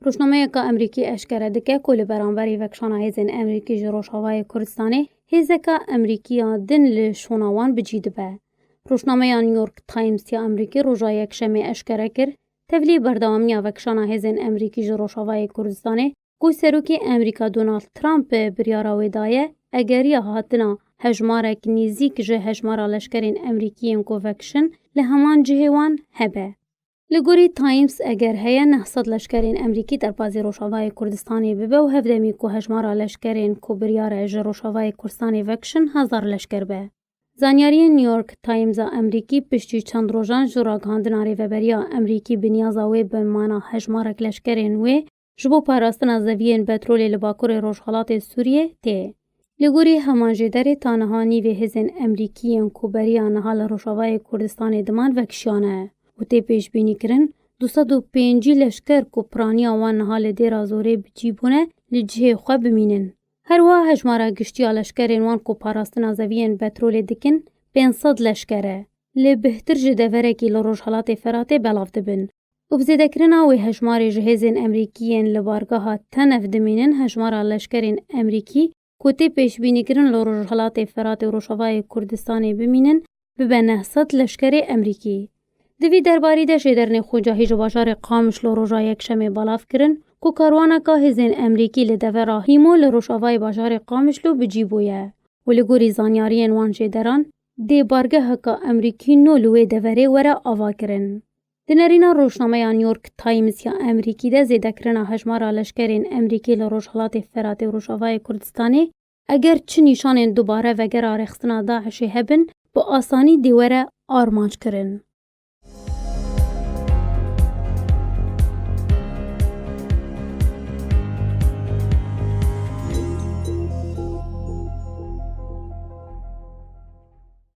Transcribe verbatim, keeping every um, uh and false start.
Rojnameyeke Emerîkî eşkere dike ku li beramberî vekişana hêzên Emerîkî ji Rojavayê Kurdistanê, hêzeke Emerîkî ya din li şûna wan bi cî dibe. Rojnameya New York Times ya Emerîkî roja Yekşemê eşkere kir, tevlî berdewamiya vekişana hêzên Emerîkî ji Rojavayê Kurdistanê, ku Serokê Emerîka Donald Trump biryara wê daye, egeriya hatina hejmarek nêzîk ji hejmara leşkerên Emerîkî yên ku vekişin li heman cihê wan hebe. Li gorî Times, eger heye neh sed leşkerên Emerîkî derbazî Rojavayê Kurdistanê bibe û hevdemî ku hejmara leşkerên ku biryar e ji Rojavayê Kurdistanê vekişin hezar leşker be. Zanyariyên New York Times a Emerîkî piştî çend rojan ji ragihandina Rêveberiya Emerîkî bi niyaza wê bi mana hejmarek leşkerên wê ji bo parastina zeviyên petrolê li bakurê rojhelatê Sûriyê tê. Li gorî heman jêderê, ta niha nîvê hêzên Emerîkî yên ku beriya niha li Rojavayê Kurdistanê diman vekişiyane û tê pêşbînîkirin du sed û pêncî leşker ku piraniya wan niha li Dêra Zorê bi cî bûne, li cihê xwe bimînin. Her wiha hejmara giştî ya leşkerên wan ku parastina zeviyên petrolê dikin pênc sed leşker e. Lê bêhtir ji deverekî li Rojhelatê Feratê belav dibin. Û bi zêdekirina wê hejmarê ji hêzên Emerîkî yên li bargeha Tenev dimînin, hejmara leşkerên Emerîkî ku tê pêşbînîkirin li Rojhelatê Feratê û Rojavayê Kurdistanê bimînin, bibe neh sed leşkerê Emerîkî. Di vî derbarî de jêderên xwecihî ji bajarê Qamişlo roja Yekşemê belav kirin ku karwaneka hêzên Emerîkî li devera Hîmo li rojavayê bajarê Qamişlo bi cî bûye û li gorî zanyariyên wan jêderan, dê bargeheka Emerîkî nû li wê deverê were avakirin. Di nerîna rojnameya New York Times ya Emerîkî de, zêdekirina hejmara leşkerên Emerîkî li Rojhelatê Feratê û Rojavayê Kurdistanê, eger çi nîşanên dubare vegera rêxistina DAIŞê hebin, bi asanî dê were armanckirin.